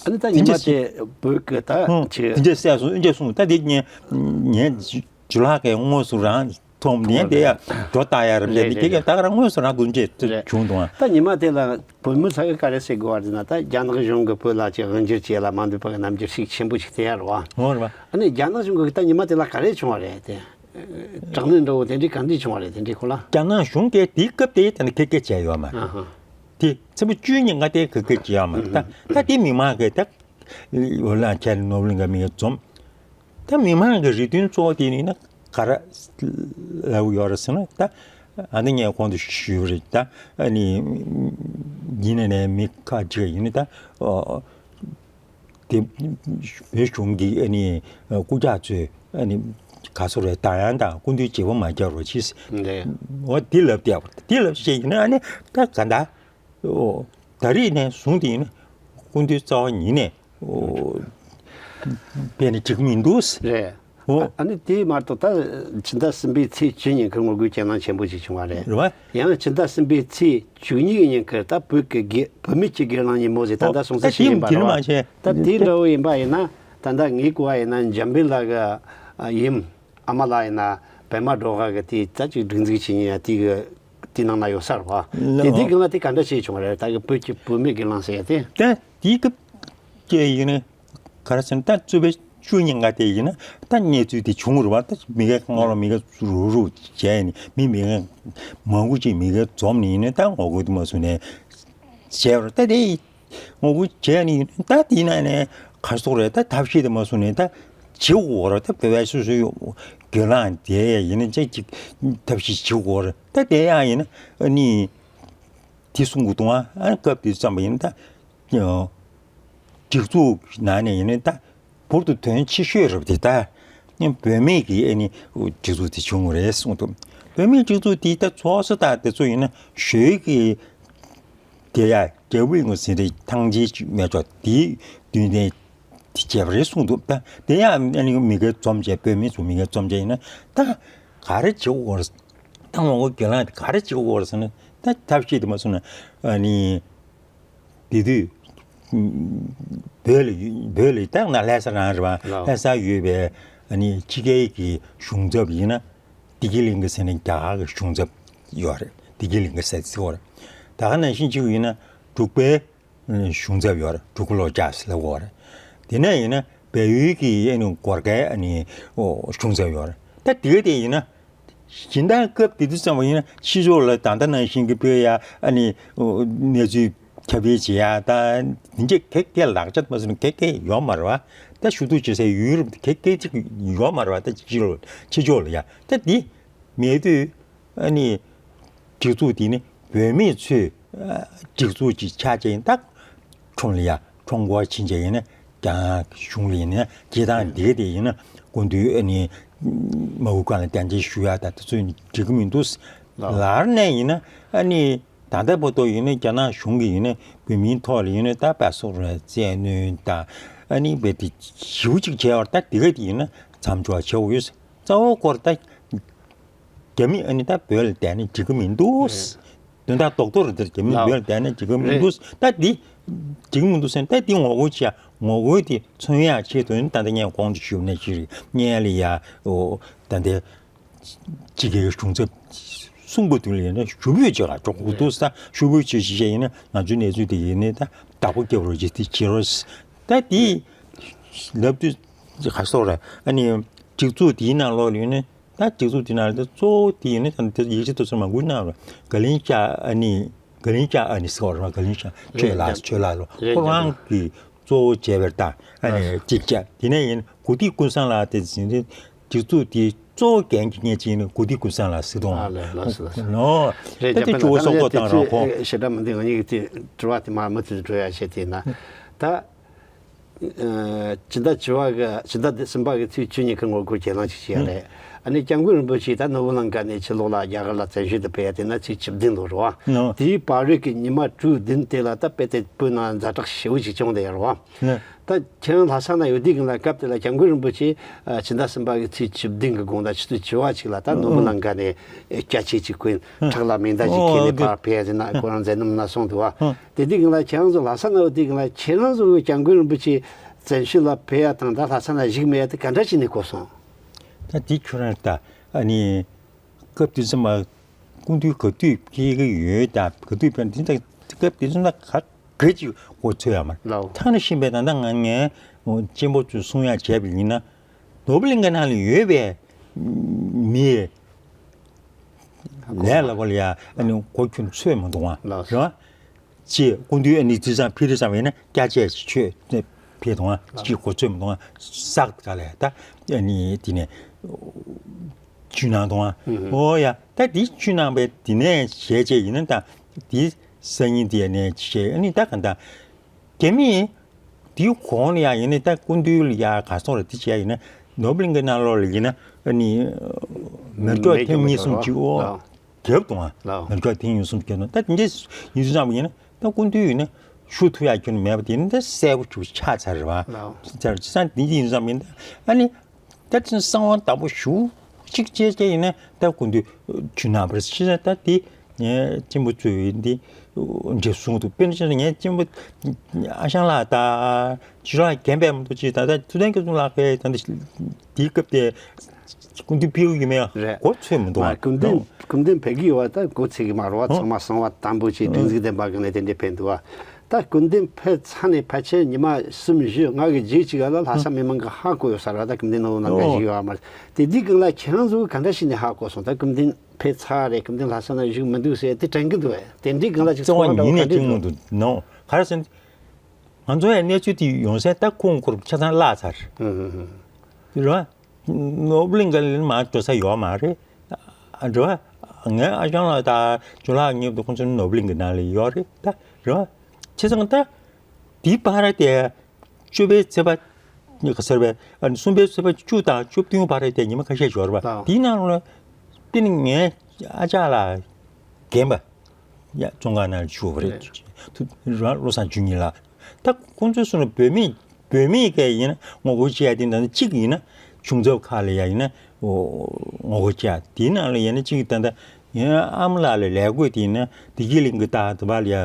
ཨ་ནི་ད་ཉི་མ་དེ་བོད་ཀྱི་ད་ཅིག་དེ་འཇའ་གསལ་སོང་། ཨ་འཇའ་སོང་། ད་དེ་ངས་ངས་ཇུ་ལག་གི་དངོས་སུ་རང་མཐོང་ནས་དེ་ཡ་འགྲོ་ལྟ་ཡ་རེད་འདྲ། རེད་འདི་རེད་ཁྱེད་རེད། ཀྱང་ད་ག་རང་དངོས་སུ་རང་སྐུ་མཇལ་རེད། བྱུང་འདུག་ད་ཉི་མ་དེ་ལ་བོད་མི་ཚ་གི་ག་རེ་ཟེར་དགོས་བ་རེད་ན། ད་རྒྱ་ནག་གཞུང་གི་བོད་ལ་ཅིག་དབང་སྒྱུར་བྱེད་ལ་མ་འདོད་པ་གི་རྣམ་འགྱུར་ཞིག་ཆེན་པོ་ཞིག་དེ་ཡ་རེད་བ། འོ་རེད་བ། ཨ་ནི་རྒྱ་ནག་གཞུང་གི་ད་ཉི་མ་དེ་ལ་ག་རེ་བྱུང་བ་རེད་དེ། དྲག་གནོན་འདྲ་བོ་དེ་འདྲའི་ག་འདྲས་བྱུང་བ་རེད། དེ་འདྲའི་སྐོར་ལ། རྒྱ་ནག་གཞུང་གིས་དེའི་སྐབས་དེ་ད་ནི་ཁེ་ཁེ་བྱས་ཡོད་མ་རེད་ད། ཨ་ཧ། དེ་ཚེས་པ་བཅུ་གཉིས་ང་དེ་ཁེ་ཁེ་བྱས་ཡོད་མ་རེད་ད། ད་དེ་མི་མང་གིས་ད། འོ་ལ་ཁྱེད་ནོར་བུ་གླིང་ག་མི་འཛོམས། ད་མི་མང་གི་རེ་འདུན་གཙོ་བོ་དེ་ནི་ན་ག་རེ་ལབ་ཡོད་རེད་ཟེར་ན་ད། ཨ་ནི་ངས་གོང་དུ་ཞུས་པ་རེད་ད། ཨ་ནི་ཡིན་ནའི་ནས་མི་ཁག་ཅིག་ཡིན་ནི་ད། ཨོ། དེ་བོད་གཞུང་གི་ཨ་ནི་སྐུ་ཕྱག་ཚོས་ཨ་ནི་ག་སོ་རེད། བདག་དབང་དང་སྐུ་མདུན་བརྗེ་པོ་མ་རྒྱག་རོགས་གྱིས། འདི། འོ་དེ་ལབ་བསྡད་པ་རེད། དེ་ལབ་བཤད་ཡིན་ན་ཨ་ནི་ད་ག་འདྲ། ཨོ། ད་རེས་ནས་བཟུང་སྟེ་ཡིན་ན་སྐུ་མདུན་རྩ་བ་ཉིད་ནས་ཨོ་ཕེབས་ན་འགྲིག་གི་མི་འདུག་རེད། ཨོ། ཨ་ནི་དེ་མ་གཏོགས་ད་ཕྱི་ཟླ་གསུམ་པའི་ཚེས་བཅུ་ཉིན་ཁར་ངོ་རྒོལ་གྱི་ལངས་ཆེན་པོ་ཞིག་བྱུང་བ་རེད། རེད་བ། ཡང་ཕྱི་ཟླ་གསུམ་པའི་ཚེས་བཅུ་གཉིས་ཉིན་ཁར་ད་བོད་ཀྱི་སྒེར་བུད་མེད་ཀྱི་སྒེར་ལངས་ཉིན་མོ་ཟེར་ད་ལྟ་སོང་ས་ཞིག་ཡིན་པ་རེད་བ། ད་དེ་འདྲ་བོ་ཡིན་པ་ཡིན་ན་ད་ལྟ་ངའི་གོ་བ་ཡིན་ན་འཇམ་དཔལ་ལགས་ཀྱི་ཡུམ་ཨ་མ་ལགས་ཡིན་ན་པདྨ་སྒྲོལ་དཀར་གྱི་དེ་ད་ཅིག་སྒྲིག་འཛུགས་བྱེད་ཉིན་ཡ་དེ་གི་དེ་ནང་ན་ཡོད་ས་རེད་བ། དེ་དེ་གི་ང་དེ་ག་འདྲ་བྱས་བྱུང་བ་རེད། ད་གི་བོད་ཀྱི་བུད་མེད་སྒེར་ལངས་ཟེར་ཡ་དེ། ད་དེའི་སྐབས་ཀྱི་ཡིན་ན། ག་རེ་ཟེར་ན་ད་གཙོ་ཕལ་བཅུ་གཉིས་ང་དེ་ཡིན་ན་ད་གནས་ཚུལ་དེ་བྱུང་རུང་བ། ད་མི་སྒེར་སྔོན་ལ་མི་སྒེར་རུག་རུག་བྱས་ནས་མི་མི་སྒེར་མང་པོ་ཅིག་མི་སྒེར་འཛོམས་ནས་ཡིན་ན་ད་ངོ་རྒོལ་དུ་མ་བཟུང་ནས་ བྱས་པ་རེད། ད་དེ་ངོ་རྒོལ་བྱས་ནས་ད་དེ་ནང་ནས་ག་སོག་རེད། ད་ཐབས་ཤེས་དེ་མ་སོང་ནས་ད་བྱེད་དགོས་རེད། ད་བོད་པའི་སོ་སོའི་ཡོ་གྱོད་ལངས་དེ་ཡིན་ན་ཅིག་ཅིག་ཐབས་ཤེས་བྱེད་དགོས་རེད། ད་དེ་ཡང་ཡིན་ན་ཨ་ནི་དེ་གསུང་གི་འདུག་ཨ་སྐབས་དེ་ཙམ་པ་ཡིན་ན་ད་སྒྲིག་འཛུགས་ནང་ནས་ཡིན་ན་ད། བོད་དུ་དོན་ཆེ་ཤོས་རབ་དེ་ད་བོད་མིའི་གི་ཨ་ནི་སྒྲིག་འཛུགས་དེ་བྱུང་བ་རེད་གསུངས་འདུག་བོད་མིའི་སྒྲིག་འཛུགས་དེ་ད་ཚོགས་གཙོ་དང་དེ་ཚོ་ཡིན་ན་གཞོན་གི་དེ་ཡ་རྒྱལ་པོ་ཡིན་གོ་ཟིན་རེད། ཐང་ཆེན་མེད་ཆོག་དེའི་མདུན་ནས་དེ་བྱས་པ་རེད་གསུངས་འདུག་ད་དེ་ཡང་ཨ་ནི་མི་སྒེར་འཛོམས་བྱས་བོད་མི་ཚོ་མི་སྒེར་འཛོམས་བྱས་ཡིན་ན་ད་ག་རེ་བྱེད་དགོས་རེད། ད་ངོ་རྒོལ་གྱོད་ལངས་དེ་ག་རེ་བྱེད་དགོས་རེད་ཟེར་ན་ད་ཐབས་ཤེས་དེ་མ་སོང་ན་ཨ་ནི། དེ་དུས་བོད་ལ་བོད་ལ་ད་ང་ལྷ་ས་རང་རེད་བ། ལགས། ལྷ་ས་ཡོད་པའི་ཨ་ནི་ཕྱི་རྒྱལ་གྱི་གཞུང་ཚབ་ཡིན་ན་བདེ་སྐྱིད་གླིང་ག་ཟེར་ནས་རྒྱ་གར་གྱི་གཞུང་ཚབ་ཡོད་རེད། བདེ་སྐྱིད་གླིང་ག་ཟེར་ཚིག་ཡོད་རེད། ད་ག་ནང་བཞིན་གཅིག་ཡིན་ན་འབྲུག་པའི་གཞུང་ཚབ་ཡོད་རེད། འབྲུག་གུ་ལོ་ཅག་ཟེར་ལབ་ཡོད་རེད། དེ་ནས་ཡིན་ན་བལ་ཡུལ་གྱི་ཨ་ནི་སྒོར་ཁའི་ཨ་ནི་གཞུང་ཚབ་ཡོད་རེད། ད་དེ་ག་དེ་ཡིན་ན། གཞན་དག་སྐབས་དེ་དུས་ཙམ་པ་ཡིན་ན་ཕྱི་ཕྱོགས་ལ་ད་ལྟ་ནང་བཞིན་གྱི་བོད་ཡ་ཨ་ནི་གནས་ཚུལ་ཁྱབ་སྤེལ་བྱེད་ཡ་ད་དེ་འདྲས་གེ་གེ་ལག་ཆ་མ་སོང་གེ་གེ་ཡོད་མ་རེད་བ། ད་ཞུ་གཏུག་བྱེད་སའི་ཡུལ་གེ་གེ་ཅིག་ཡོད་མ་རེད་བ། ད་ཕྱི་ཕྱོགས་ཕྱི་ཕྱོགས་ལ་ཡ་ད་འདི་མེད་དུས་ཨ་ནི་སྒྲིག་འཛུགས་དེ་ནི་བོད་མི་ཚོས་སྒྲིག་འཛུགས་ཀྱི་ཆ་ཅན་ད། ཁྲོམ་ལ་ཡ་ཁྲོམ་སྐོར་ཕྱིན་བྱས་ཡིན་ན་རྒྱ་ནག་གཞུང་ལ་ཡིན་ན་སྐྱེ་སྟངས་འདི་ག་དེ་ཡིན་ན་སྐུ་མདུན་ཨ་ནི་མ་འོངས་སྒང་ལ་གདན་འདྲེན་ཞུ་ཡ་དང་དེ་ཚོ་འགྲིག་གི་མི་འདུག་ལགས། ལར་ནས་ཡིན་ན་ཨ་ནི་ད་ལྟ་བར་དུ་ཡིན་ན་རྒྱ་ནག་གཞུང་གིས་ཡིན་ན་བོད་མིའི་ཐོག་ལ་ཡིན་ན་ད་པ་སོག་རེ་བཙན་གནོན་དང་ཨ་ནི་བས་དེ་ཞེ་པོ་ཅིག་བྱས་པར་ད་འདི་ག་དེ་ཡིན་ན་མཚམས་འཇོག་བྱེད་དགོས་ཡོད། རྩ་བ་སྐོར་ད། རྒྱ་མི་ཨ་ནི་ད་བོད་ལ་བསྡད་ན་འགྲིག་གི་མི་འདུག་རེད། དོན་དག་རྡོག་རྡོག་རེད། དེར་རྒྱ་མི་ལགས། བོད་ལ་བསྡད་ན་འགྲིག་གི་མི་རེད། འདུག་ད་འདི་འགྲིག་གི་མི་འདུག་ཟེར་ན་ད་འདི་ངོ་རྒོལ་བྱས་ངོ་རྒོལ་དེ་མཚོན་ཡག་ཆེད་དུ་ནི་ད་ལྟ་ངས་གོང་དུ་ཞུས་པ་ནང་བཞིན་རེད། སྔོན་ལ་ཡ་ཨོ་ད་ལྟའི་ཕྱི་རྒྱལ་གྱི་གཞུང་ཚབ་གསུང་པ་དུ་ལ་ཡིན་ན་ཞུ་འབོད་བྱེད་ལ་འགྲོ་དགོས་འདུག་ད་ཞུ་འབོད་བྱེད་ཤེས་བྱས་ཡིན་ན་ང་ཚོའི་གནས་ཚུལ་དེ་ཡིན་ནས་ད་བདག་པོ་རྒྱབ་རོགས་བྱེད་དེ་བྱེད་རོགས། ད་འདི་ལབ་དུས་ག་སོགས་ར་ཨ་ནི་སྒྲིག་འཛུགས་དེའི་ནང་ལོགས་ལ་ཡིན་ན། ད་སྒྲིག་འཛུགས་དེ་ནང་ལ་གཙོ་བོ་དེ་ཡིན་ན་ད་ཡིག་ཆ་དེ་ཚོ་མང་པོ་གནང་རོགས། ག་ལིན་ཅཱ་ཨ་ནི་ག་ལིན་ཅཱ་ཨ་ནི་ཟེར་བ་རེད་བ། ག་ལིན་ཅཱ་ཆོས་ལགས་ཆོས་ལགས་ལོ། རེད། ཁོ་རང་གི་གཙོ་བོ་བྱས་པར་ད་ཨ་ནི་གཅིག་བྱས། དེ་ནས་ཡིན་གོ་ཐིག་ཀུན་བཟང་ལགས་དེ་ཟིན་ཏེ་སྒྲིག་འཛུགས་དེའི་གཙོ་བོ་འགན་གྱི་གཉེར་ཅིག་ཡིན་ན་གོ་ཐིག་ཀུན་བཟང་ལགས་ཟེར་དང་ལགས་ལགས་ལགས། ནོ། ད་དེ་ཅུ་བ་སོག་པོ་དང་རང་ཁོ་ཞེ་དྲག་མི་འདུག་ང་གཉིས་ཀྱི་དྲི་བ་དེ་མ་མུ་མཐུད་དུ་འགྲོ་ཡ་བྱས་དེ་ན་ད། ཨ་སྤྱི་ཟླ་བཅུ་པ་གི་སྤྱི་ཟླ་གསུམ་པ་གི་ཚེས་བཅུ་ཉིན་གི་ངོ་རྒོལ་གྱེན་ལངས་ཅིག་བྱས་རེད། ཨ་ནི་སྐྱབས་མགོན་རིན་པོ་ཆེ་ད་ནོར་བུ་གླིང་ག་ནས་ཕྱི་ལོགས་ལ་རྒྱ་གར་ལ་བཙན་བྱོལ་དུ་ཕེབས་ཡ་དེ་ན་ཚེས་བཅུ་བདུན་ལོ་རེད་བ། ནོ། དེའི་བར་རོལ་གི་ཉི་མ་དྲུག་བདུན་དེ་ལ་ད་དཔེ་དེ་བོད་ནང་ཛ་དྲག་ཞེ་པོ་ཅིག་བྱུང་བསྡད་ཡོད་རེད་བ། ནོ། ད་ཁྱེད་རང་ལྷ་ས་ན་ཡོད་དུས་གི་ལ་སྐབས་དེ་ལ་སྐྱབས་མགོན་རིན་པོ་ཆེ་ཨ་ཕྱི་ཟླ་གསུམ་པ་གི་ཚེས་བཅུ་བདུན་གི་དགོང་དག་ཆུ་ཚོད་བཅུ་པ་ཅིག་ལ་ད་ནོར་བུ་གླིང་ག་ནས་སྐྱ་ཆས་ཅིག་གོན་ཕྲག་ལ་མེ་མདའ་ཅིག་ཁྱེར་ནས་ཕར་ཕེབས་ཡ་དེ་ན་ཁོ་རང་མཛད་རྣམ་ན་སོང་འདུག་བ། དེ་དུས་གི་ལ་ཁྱེད་རང་ཚོ་ལྷ་ས་ན་ཡོད་དུས་གི་ལ་ཁྱེད་རང་ཚོ་གི་སྐྱབས་མགོན་རིན་པོ་ཆེ་བཙན་བྱོལ་ལ་ཕེབས་ཡ་དང་ད་ལྷ་ས་ན་བཞུགས་མེད་ཡ་དེ་ག་འདྲ་བྱས་ནས་གོ་སོང་། ད་དེ་ཁྱོད་རང་ལྟ་ཨ་ནི་སྐབས་དེ་ཙམ་པ་སྐུ་མདུན་ག་དུས་ཕེབས་ཀྱི་ཡོད་ད་ག་དུས་ཕེབས་དེ་ད་སྐབས་དེ་ཙམ་ད་ག་ག་ཅིག་གོ་ཚོད་ཡ་མ་ལའོ། ཐང་ནས་ཤིང་པའི་ད་ལྟ་ང་ངས་གཅེན་པོ་ཚོས་གསུང་ཡ་བྱས་པ་ཡིན་ན་ནོར་བུ་གླིང་ག་ནང་ལ་ཡོད་པའི་མི་ལས་སླ་པོ་ལ་ཡ་ཨ་ནི་གོ་ཁྱོན་ཚོད་མ་འདུག་ཨ། ལགས། རེད་བ། ཅེས་སྐུ་མདུན་ཨ་ནི་དུས་སང་ཕེབས་དུས་ཙམ་ཡིན་ན་སྐྱ་ཆས་ཤིག་མཆོད་ཕེབས་འདུག་ཨ། ཅིག་གོ་ཚོད་མ་འདུག་ཨ། སག་ག་ལས་ད་ཨ་ནི་དེ་ནས་བཅུ་གནང་འདུག་ཨ། ཨོ་ཡ་ད་དེ་བཅུ་གནང་པའི་དེ་ནས་བྱས་བྱས་ཡིན་ན་ད་དེ་སང་ཉིན་དེ་ནས་བྱས་ཨ་ནི་ད་ག་ད་རྒྱ་མི། དེའི་གོང་ལ་ཡང་ཡིན་ན་ད་སྐུ་མདུན་ལ་ཡང་ག་སོང་རེད་དེ་བྱས་ཡིན་ན་ནོར་བུ་གླིང་གའི་ནང་ལོགས་ལ་ཡིན་ན་ཨ་ནི་མེ་སྒྱོགས་ཐེངས་གཉིས་གསུམ་ཅིག་ཨོ་བརྒྱབ་འདུག་ཨ། མེ་སྒྱོགས་ཐེངས་གཉིས་གསུམ་བརྒྱབ་འདུག་ད་དེ་འདྲས་ཡིན་ཙང་ཡིན་ན་ད་སྐུ་མདུན་ཡིན་ན་ཞུ་ཐུབ་ཡག་ཁྱོན་ནས་མེད་པ་དེ་ནི་ད་གསལ་པོ་ཅིག་ཆགས་ཚར་རེད་བ། ཚར་ཙང་དེ་ཡིན་ཙང་ཡིན་ན་ཨ་ནི། ད་དེ་གསང་བ་དག་པོ་ཞུ་གཅིག་བྱས་བྱས་ཡིན་ན་ད་སྐུ་མདུན་ཆུ་ནང་པར་ཤི་ས་ད་དེ་ངས་གཅེན་པོ་གཙོས་ཡིན་འདི་འདྲེ་གསུང་འདུག་དཔེར་ན་ཆ་ནས་ངས་གཅེན་པོ་ཨ་ཞང་ལགས་དང་ཆུ་ལགས་རྒན་པས་མི་འདུག་ཅིག་ད་ད་ཐུབ་བསྟན་སྐྱབས་མགོན་ལགས་ཕེབས་ད་འདི་དེའི་སྐབས་དེ་སྐུ་མདུན་ཕེབས་ཡོད་མེད་རེད། གོ་ཚོད་མི་འདུག་ཨ། སྐུ་མདུན་སྐུ་མདུན་ཕེབས་ཀྱི་ཡོད་པ་ད་གོ་ཚད་ཀྱི་མ་རེད་བ། ཚང་མ་གསང་བ་དམ་པོ་བྱས་སྒྲིག་འཛུགས་ལྡན་པ་གི་ནས་དེ་འདྲས་ཕེབས་འདུག་བ། ད་སྐུ་མདུན་ཕེབས་ཚར་ནས་ཕལ་ཆེར་ཉི་མ་གསུམ་བཞི་ལྔ་གི་རྗེས་ཅིག་ལ་ལྷ་ས་མི་མང་གིས་ཧ་གོ་ཡོད་ས་རེད་བ། ད་སྐུ་མདུན་ནོར་བུ་གླིང་ག་བཞུགས་ཡོད་བ་མ་རེད། དེ་དུས་སྒང་ལ་ཁྱེད་རང་ཚོ་གིས་ག་འདྲ་བྱས་ནས་ཧ་གོ་སོང་། ད་སྐུ་མདུན་ ཕེབས་ཚར་རེད། སྐུ་མདུན་ལྷ་ས་ན་བཞུགས་མི་འདུག་ཟེར་དེ་དྲན་གི་འདུག་བས། དེ་འདྲའི་སྒང་ལ་ཅིག་རྩ་བ་ཚོར་བ་ཉིད་ནས་འདྲ་བོ་ག་འདྲ་ཅིག་འདུག་ནོ། ག་རེ་ཟེར་ན། ང་ཚོ་ཡང་གནས་ཚུལ་དེ་ཡོང་སའི་ད་ཁོང་ཁོར་ཆ་ཚང་བརླག་ཚར། ཨུ་ཧུ་ཧུ། རེད་བ། ནོར་བུ་གླིང་ག་ལ་མར་འགྲོ་ས་ཡོད་མ་རེད། རེད་བ། ངའི་ཨ་ཞང་ལགས་དང་ཇོ་ལགས་གཉིས་པོ་ཁོང་ཚོ་ནོར་བུ་གླིང་གི་ནང་ལ་ཡོད་རེད་ད། རེད་བ། བྱས་ཙང་ད་དེའི་བར་དེ་བཅུ་པའི་ཚེས་པ་ག་ཟེར་བས། ཨ་ནི་གསུམ་པའི་ཚེས་པ་བཅུ་དང་བཅུ་བདུན་བར་དེ་ཉི་མ་ཁ་ཤས་ཡོད་རེད་བ། ལགས། དེའི་ནང་ལ་དེ་ནི་ངའི་ཨ་ཅག་ལགས་རྒན་པ་ཡ་བཙོན་ཁང་ནང་བཅུག་པ་རེད། རེད། ཐུ་རང་བློ་བཟང་ཆོས་ཉིད་ལགས། ད་ཁོང་ཚོས་གསུངས་ན་བོད་མི་བོད་མི་གས་ཡིན་ན་ངོ་རྒོལ་བྱེད་ཡ་དེ་ད་ལྟ་གཅིག་ཡིན་ན་གཞུང་ཚབ་ཁག་ལ་ཡ་ཡིན་ན་ངོ་རྒོལ་བྱེད་ཡ་དེའི་ནང་ལ་ཡིན་ན་གཅིག་ད་ལྟ་ཡིན་ན་ཨ་མ་ལགས་ལ་ལས་བགོས་དེ་ཡིན་ན་བདེ་སྐྱིད་གླིང་གི་ད་དུ་བ་ལ་ཡ་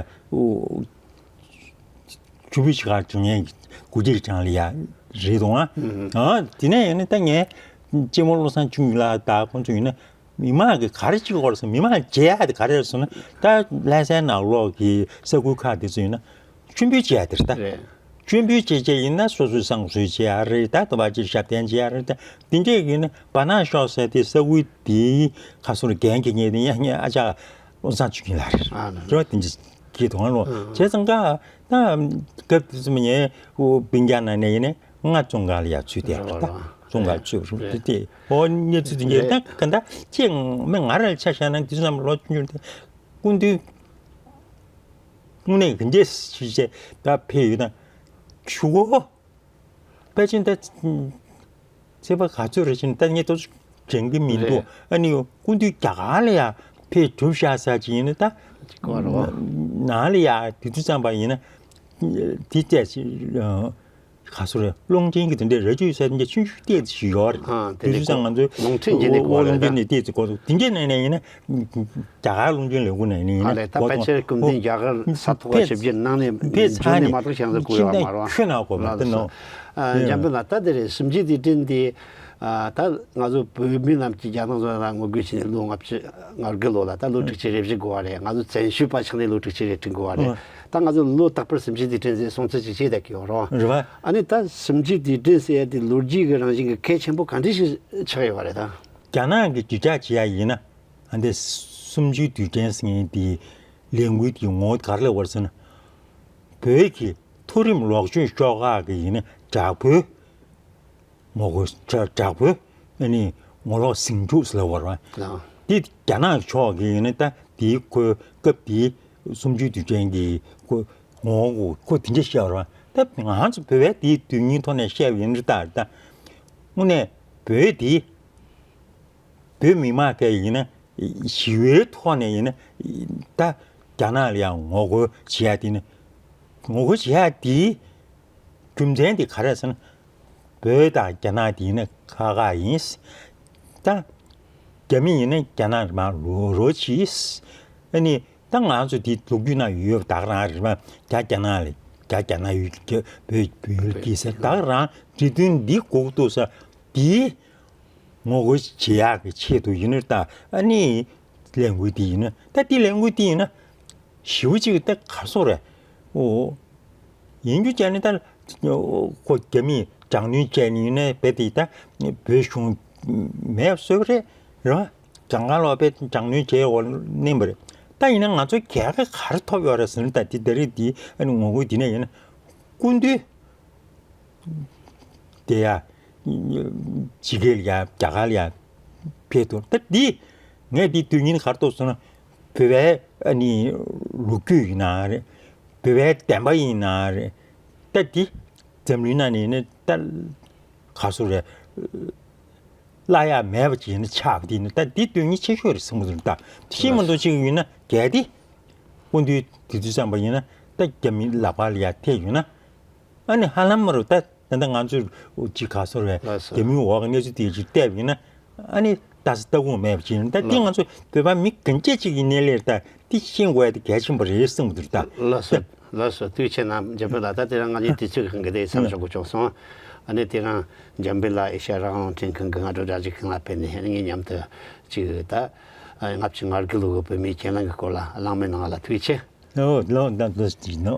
ཆུ་བུ་ཞིག་ག་བྱུང་ཡན་གུ་གྱིར་ཅང་ལ་ཡ་རེད་དང་ཨ། དེ་ནས་ཡིན་ན་ད་ངས་གཅེན་མོ་བློ་བཟང་ཆོས་ཉིད་ལགས་ད་ཁོང་ཚོ་ཡིན་ན། མི་མང་གིས་ག་རེ་བྱེད་དགོས་རེད་ཟེར། མི་མང་བྱེད་ཡ་དེ་ག་རེ་རེད་ཟེར་ན། ད་ལྷ་སའི་ནང་ལོགས་ཀྱི་ས་ཁུལ་ཁག་དེ་ཚོ་ཡིན་ན་མཆོད་འབུལ་བྱེད་ཡ་དེ་རེད་ད། རེད། མཆོད་འབུལ་བྱེད་བྱེད་ཡིན་ན་སོ་སོའི་བསང་གསོལ་བྱེད་ཡ་རེད་ད། དུ་བ་ཅིག་ཞབས་བརྟན་བྱེད་ཡ་རེད་ད། དེ་འདྲས་ཡིན་ན་བ་ནག་ཤོག་ཟེར་དེ་ས་ཁུལ་དེའི་ཁ་སོར་འགན་འཁྱེར་མཁན་དེ་ཡང་ངའི་ཨ་ཅག་བློ་བཟང་ཆོས་ཉིད་ལགས་རེད། ཨ་ལ་ལ། རེད་བ། དེ་འདྲས་ཀྱི་དོན་ལོ། ཨ། བྱས་ཙང་ཀ་ད་སྐབས་དེ་ཚོ་ངའི་སྤུན་ཀྱག་ནང་ནས་ཡིན་ན། ང་བཙོན་ཁང་ལ་ཡར་ཚུད་དེ་རེད་ད། རེད། བཙོན་ཁང་ཚུད་རེད་དེ། ཨོ་གནས་ཚུལ་དེ་འདྲ་ད་ག་འདྲ་ཅིག་མི་ང་རང་ལ་ཆ་བཞག་ན་དེ་ཚོ་རྣམས་ལོ་ཆུང་ཆུང་དེ་སྐུ་མདུན་དངོས་གནས་ག་འདྲས་ཞིག་བྱས་ད་ཕེབས་ཡོད་ན་ཆུ་བོ་དཔེ་ཅན་ད་ཚེས་པ་ག་ཚོད་རེད་ཅེ་ན་ད་ངས་ཏོག་ཙམ་དྲན་གི་མི་འདུག་རེད། ཨ་ནི་སྐུ་མདུན་རྒྱ་གར་ལ་ཡར་ཕེབས་གྲུབ་བཞག་ས་ཅིག་ཡིན་ན་ད་ཅིག་གོ་རེད་བ། ནང་ལ་ཡར་དུས་ཚོད་ཙམ་པ་ཡིན་ན་དེ་བལྟས་ཅིག་ག་ཚོད་རེད། གློག་འཕྲིན་གྱི་དེ་འདྲའི་ར་ཇོ་ས་དེ་འདྲ་ཆུང་ཆུང་ཏོག་ཙམ་ཞིག་ཡོད་རེད། ཨ། དེ་དུས་ཚོད་ང་ཚོའི་རླུང་འཕྲིན་བརྒྱུད་ནས་གོ་རེད་ད། རླུང་འཕྲིན་ནས་ཏོག་ཙམ་གོ་འདུག་དེ་འདྲའི་ནང་ནས་ཡིན་ན་རྒྱ་གར་རླུང་འཕྲིན་ལས་ཁུངས་ནས་ཡིན་ན་ཨ་ལས་ད་གོ་ཕལ་ཆེར་སྐུ་མདུན་རྒྱ་གར་ས་ཐོག་ཕེབས་ཞིབ་བརྒྱུད་གནང་ནས་ཕེབས་ཚར་ནས་མ་གཏོགས་བྱང་ས་བསྐུར་ཡོད་མ་རེད། ཁྱོད་ན་གོ་མ་ལགས་དེ་ནོ། སོ། ཨ། འཇམ་དཔལ་ལགས་ད་དེ་རེད། གསུམ་བཅུའི་དུས་དྲན་དེ། ཨ། ད་ང་ཚོ་བོད་མི་རྣམས་ཀྱིས་རྒྱ་ནག་གཞུང་ལ་ངོ་རྒོལ་བྱས་ནས་ལོ་ལྔ་བཅུ་ང་དགུ་ལོ་ལ་ད་ལོ་དྲུག་ཅུ་རེ་བཞི་འགོར་བ་རེད། ང་ཚོ་བཙན་བྱོལ་བ་ཆགས་ནས་ལོ་དྲུག་ཅུ་རེ་དྲུག་འགོར་བ་རེད། ཨ། ད་ང་ཚོ་ལོ་རྟག་པར་གསུམ་བཅུའི་དུས་དྲན་ཟེར་སྲུང་བརྩི་ཅིག་བྱེད་བསྡད་ཀྱི་ཡོད་རེད། རེད་བ། ཨ་ནི་ད་གསུམ་བཅུའི་དུས་དྲན་ཟེར་ཡ་དེ་ལོ་རྒྱུས་ཀྱི་རང་བཞིན་གྱི་གལ་ཆེན་པོ་ག་འདྲ་ཞིག་ཆགས་ཡོད་པ་རེད་ད། རྒྱ་ནག་གིས་རྒྱུ་ཆ་བྱེད་ཡ་ཡིན་ན། ཨ་འདི་གསུམ་བཅུའི་དུས་དྲན་ཟེར་མཁན་དེའི་ལས་འགུལ་དེའི་ངོ་བོ་ག་རེ་ལབ་པ་རེད་ཟེར་ན། བོད་ཀྱི་མཐོ་རིམ་ལོག་སྤྱོད་ཤོག་ཁག་གི་ཡིན་ན་དྲག་པོའི་ངོ་རྒོལ་དྲག་དྲག་པོའི་ཨ་ནི་ངོ་ལོག་ཟིང་འཁྲུག་ཟེར་ལབ་པ་རེད། ལགས། འདི་རྒྱ་ནག་ཕྱོགས་ཀྱི་ཡིན་ན་ད་དེའི་ཁོའི་སྐབས་དེའི་གསུམ་བཅུའི་དུས་དྲན་གྱི་ཁོ་ངོ་བོ་ཁོ་དེ་འདྲ་བཤད་པ་རེད། ད་ང་ཚོ་བོད་པས་དེའི་དོན་སྙིང་ཐོག་ནས་བཤད་པ་ཡིན་ན་ད་ད་དངོས་གནས་བོད་དེ། བོད་མི་མང་གས་ཡིན་ན་ཞི་བའི་ཐོག་ནས་ཡིན་ན་ད་རྒྱ་ནག་ལ་ཡང་ངོ་རྒོལ་བྱེད་ཡ་དེ་ནི་ངོ་རྒོལ་བྱེད་ཡ་དེའི་རྒྱུ་མཚན་དེ་ག་རེ་ཟེར་ན། བོད་དང་རྒྱ་ནག་དེ་ཡིན་ན་ཁག་ཁག་ཡིན། ད་རྒྱ་མི་ཡིན་ན་རྒྱ་ནག་མར་ལོག་རོགས་གྱིས། ཨ་ནི་ད་ང་ཚོ་དེ་ལོ་རྒྱུས་ནང་ཡོད་པ་ད་ག་རང་རེད་མ། རྒྱ་རྒྱ་ནག་ལ་རྒྱ་རྒྱ་ནག་ཡུལ་གྱི་བོད་བོད་ཡུལ་སྐྱེས་ཟེར་ད་ག་རང་འབྲི་དོན་འདི་གོ་གི་འདུག་ས་དེའི། ངོ་རྒོལ་བྱེད་ཡག་གི་ཆེད་དུ་ཡིན་ནི་ད་ཨ་ནི་ལས་འགུལ་འདི་ཡིན་ན་ད་འདི་ལས་འགུལ་འདི་ཡིན་ན་ཞེ་པོ་ཅིག་ད་ག་སོ་རེད། ཨོ། ཡིན་རྒྱུ་བྱས་ནི་ད་ཁོ་རྒྱ་མིས་དྲག་གནོན་བྱས་ནི་ཡིན་ན་རྦད་དེ་ད་བོད་གཞུང་མེད་བཟོས་པ་རེད། རེད་བ། གང་ག་ལོག་པའི་དྲག་གནོན་བྱས་འོག་མནན་པ་རེད། ད་ཡིན་ན་ང་ཚོ་རྒྱལ་ཁ་ག་རེ་ཐོབ་ཡོད་རེད་ཟེར་ན་ད་འདི་ད་རེས་འདི་ཨ་ནི་ངོ་རྒོལ་འདི་ནས་ཡིན་ན་སྐུ་མདུན། དེ་ཡ། ཕྱི་རྒྱལ་ཡ་རྒྱ་གར་ཡ་ཕེབས་ཐུབ་ད་འདི། ངས་འདི་དུས་ཉིན་གར་གཏོགས་སོང་ན་བོད་པའི་ཨ་ནི་ལོ་རྒྱུས་ཡིན་ན་རེད། བོད་པའི་བདེན་པ་ཡིན་ན་རེད། ད་འདི་འཛམ་གླིང་ནང་ནས་ནི་ད་ག་སོ་རེད། བླ་ཡ་མེད་པ་ཅིག་ཡིན་ན་ཆགས་པ་འདི་ནི་ད་འདི་དུས་ཉིན་ཆེ་ཤོས་རེད་བསམ་གི་འདུག་ད་ཤི་མ་འདུག་ཅིག་ཡིན་ན་གལ་ཏེ་སྐུ་མདུན་དེ་དུས་བསམ་པ་ཡིན་ན་ད་རྒྱ་མི་ལག་པ་ལ་ཡ་ཐེབས་ཡོད་ན། ཨ་ནི་ཧ་ལམ་མ་རུ་ད་ད་ལྟ་ང་ཚོས་ཅིག་ག་སོ་རེད། ལགས་སོ། རྒྱ་མིའི་འོག་གི་གནས་ཚུལ་དེ་ཅིག་བལྟས་པ་ཡིན་ན་ཨ་ནི་ལྟ་ས་ལྟ་ཁུངས་མེད་པ་ཅིག་ཡིན་ད་འདི་ལགས། ང་ཚོ་བོད་པ་མི་གང་ཅི་ཅིག་གི་གནས་ལས་ད་འདི་ཤེས་དགོས་ཡ་དེ་གལ་ཆེན་པོ་རེད་བསམ་གི་འདུག་ད། ལགས་སོ། ལགས་སོ། ཐུགས་རྗེ་ཆེ་གནང་། འཇམ་དཔལ་ལགས། ད་དེ་རིང་ང་གཉིས་དུས་ཚོད་ཀྱི་འགལ་ཟླ་ཡིན་བསམ་ཞོག་གི་བྱུང་སོང་། ཨ་ནི་དེ་རིང་འཇམ་དཔལ་ལགས་ཨེ་ཤ་ཡ་རང་དབང་རླུང་འཕྲིན་ཁང་གི་སྔ་དྲོ་སྒྲ་གཅིག་ཁང་ལ་ཕེབས་ནས་ཨ་ནི་ངའི་མཉམ་དུ་ཅིག་ད་ལྔ་བཅུ་ང་དགུ་ལོ་གི་བོད་མིའི་གྱེན་ལངས་ཀྱི་སྐོར་ལ་གླེང་མོལ་གནང་བ་ལ་ཐུགས་རྗེ་ཆེ། ཨོ་ལགས། ད་འདི་ཅིག་ནོ།